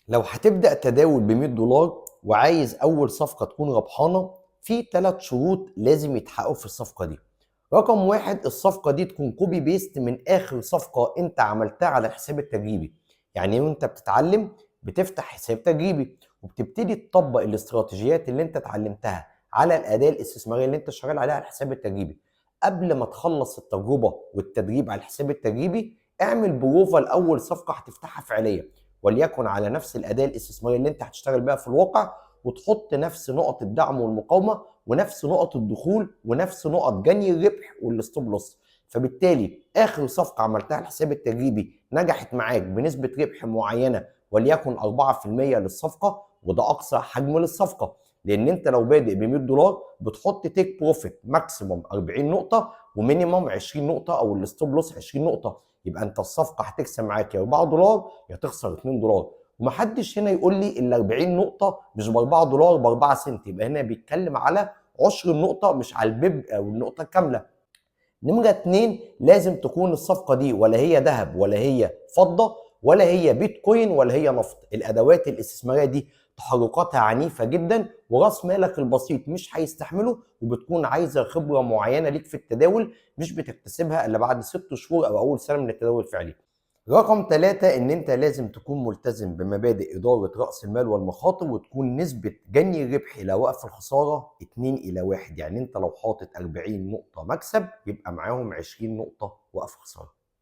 لو هتبدأ تداول ب $100 وعايز أول صفقة تكون ربحانة، في 3 شروط لازم يتحققوا في الصفقة دي. رقم 1، الصفقة دي تكون copy paste من آخر صفقة أنت عملتها على الحساب التجريبي. يعني وأنت بتتعلم بتفتح حساب تجريبي وبتبتدي تطبق الاستراتيجيات اللي أنت اتعلمتها على الأداة الاستثمارية اللي أنت شغال عليها على الحساب التجريبي. قبل ما تخلص التجربة والتدريب على الحساب التجريبي، اعمل بروفا لأول صفقة هتفتحها فعليا، وليكن على نفس الأداة الاستثمارية اللي أنت هتشتغل بيها في الواقع، وتحط نفس نقط الدعم والمقاومة ونفس نقط الدخول ونفس نقط جني الربح وال stop loss. فبالتالي آخر صفقة عملتها على الحساب التجريبي نجحت معاك بنسبة ربح معينة، وليكن 4% للصفقة، وده أقصى حجم للصفقة، لأن أنت لو بادئ ب $100 بتحط take profit maximum 40 نقطة و minimum 20 نقطة، أو ال stop loss 20 نقطة. يبقى أنت الصفقة هتكسب معاك يا $4 يا تخسر $2. ومحدش هنا يقول لي ال 40 نقطة مش ب $4 ب 4 سنت، يبقى هنا بيتكلم على عشر النقطة مش على ال pip أو النقطة الكاملة. نمرة 2، لازم تكون الصفقة دي ولا هي ذهب ولا هي فضة ولا هي بيتكوين ولا هي نفط. الأدوات الاستثمارية دي تحركاتها عنيفة جدا، وراس مالك البسيط مش هيستحمله، وبتكون عايزة خبرة معينة ليك في التداول مش بتكتسبها إلا بعد 6 شهور أو أول سنة من التداول الفعلي. رقم 3، إن أنت لازم تكون ملتزم بمبادئ إدارة رأس المال والمخاطر، وتكون نسبة جني الربح إلى وقف الخسارة 2 إلى 1. يعني أنت لو حاطط 40 نقطة مكسب يبقى معاهم 20 نقطة وقف خسارة.